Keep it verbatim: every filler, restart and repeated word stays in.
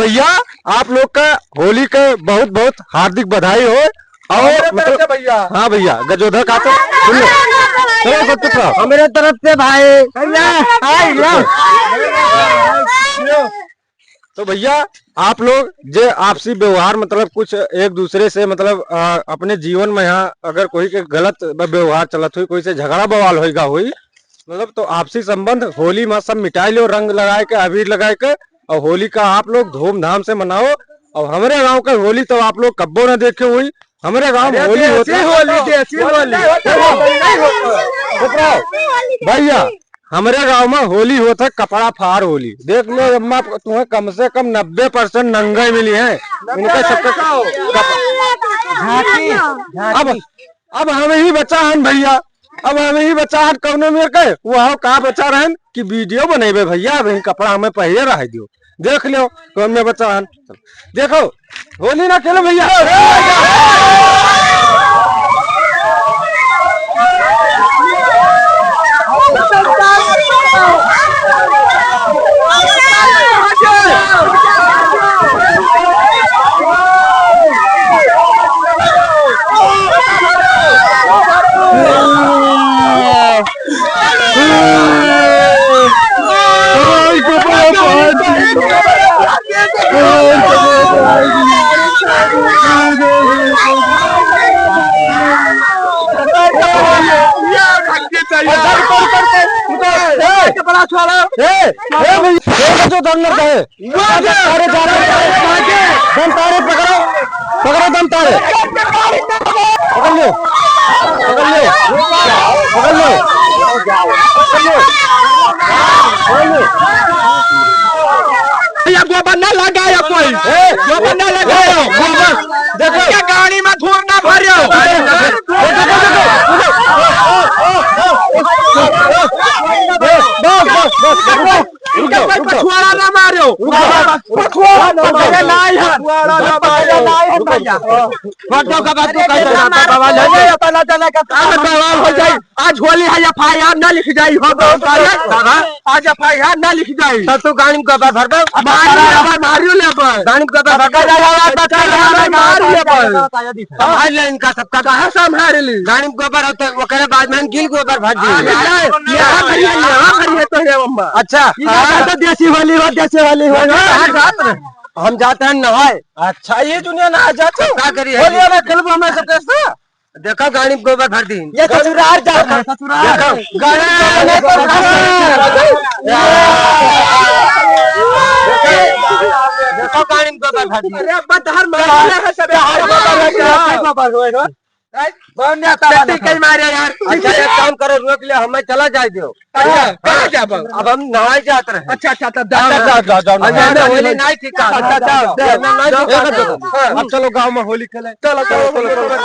भैया, आप लोग का होली के बहुत बहुत हार्दिक बधाई हो। और हमरे तरफ मतलब से भैया। हाँ भैया, गजोधर का तो सुन लो। चलो, सब चुप रहो। हमरे तरफ से भाई। भैया, हाय, या। तो भैया, आप लोग जे आपसी व्यवहार, मतलब कुछ एक दूसरे से, मतलब, अ, अपने जीवन में यहाँ अगर कोई के गलत ब-, व्यवहार चलत हुई, कोई से झगड़ा बवाल होइगा हुई, मतलब, तो आपसी संबंध होली में सब मिटाई लो, रंग लगाए के, अबीर लगाए के, और होली का आप लोग धूमधाम से मनाओ। और हमरे गाँव का होली तो आप लोग कब्बो न देखे हुई। हमरे गाँव में अरे होली देसी होता है। होली, देसी होली। चुप रहो। भैया, हमरे गाँव में होली होत है कपड़ा फाड़ होली। देख लो अम्मा, तुम्हें कम से कम नब्बे परसेंट नंगे मिली हैं। इनका सबका झांकी, अब, झांकी। अब हम ही बचा हन भैया, अब हम ही बचा हन कौनो मेर के, वो का बचा रहन कि वीडियो बनेबे भैया, अब यही कपड़ा हमें पहले रह दियो। देख लो, कौन में बचा हन। देखो, होली ना खेलो भैया। ए, ए भैया, ए जो दम लग गए। अरे जा रहे हैं। दम तारे पकड़ो, पकड़ो दम तारे। पकड़ लो, पकड़ लो, पकड़ लो, पकड़ लो, पकड़ लो। भैया गोबर ना लगायो कोई, ए, गोबर ना लगायो। गोबर, देखो। क्या गाड़ी में धूल ना भरियो। देखो, देखो, देखो। बस, बस, बस, बस। रुको, इनके कोई रुको। पछुआड़ा ना मारो। रुको, रुको। पछुआड़ा ना मारो। पछुआड़ा ना मारो। पछुआड़ा ना मारो भैया। रुको, रुको। हट जाओ, का बात तू कह रहा था, बवाल हो जाए। पता चला का अरे, बवाल हो जाए। आज होली है, एफ आई आर ना लिख जाई, हो तो सारे। दादा, आज एफ आई आर ना लिख जाई। तो तू गाड़ी में गोबर भर दे। मारियो लेबर, मारियो लेबर। गाड़ी में गोबर भर दे। मारियो लेबर। संभाल ले इनका सबका। कहाँ संभाल ली? गाड़ी में गोबर होते, ओकरे बाद में गिल गोबर भर दी। हाँ, यहाँ भरिए, यहाँ भरिए तो है अम्मा। अच्छा। यहाँ तो देसी वाली हो, देसी वाली हो। हाँ, हाँ, हाँ। हम जाते हैं नहाए। अच्छा, ये दुनिया नहाए जाते हो? का करिए? बोलिए ना, खेलबो हमें सब कैसे? देखो, गाड़ी में गोबर भर दी। ये ससुराल जा रहा है, ससुराल। देखो, गाड़ी में गोबर भर दी। देखो, गाड़ी में गोबर भर दी। अरे, अब्बा, तहर मार रहा है सब। तहर गोबर भर दिया। गोबर होए, होए। हैं? कौन जाता है? चट्टी कहीं मारे यार। अच्छा, एक काम करो, रोक ले, हमें चला जाए दो। अच्छा, कहाँ जाबो? अब हम नहाए जात रहे। अच्छा, अच्छा, तब जाओ, जाओ, जाओ, जाओ, अच्छा, नहाए अच्छा, जाओ। होली नहीं ठीक है। अच्छा, अच्छा, जाओ, जाओ, जाओ, जाओ। हाँ। अब चलो गाँव में होली खेले। चलो, चलो, चलो, चलो।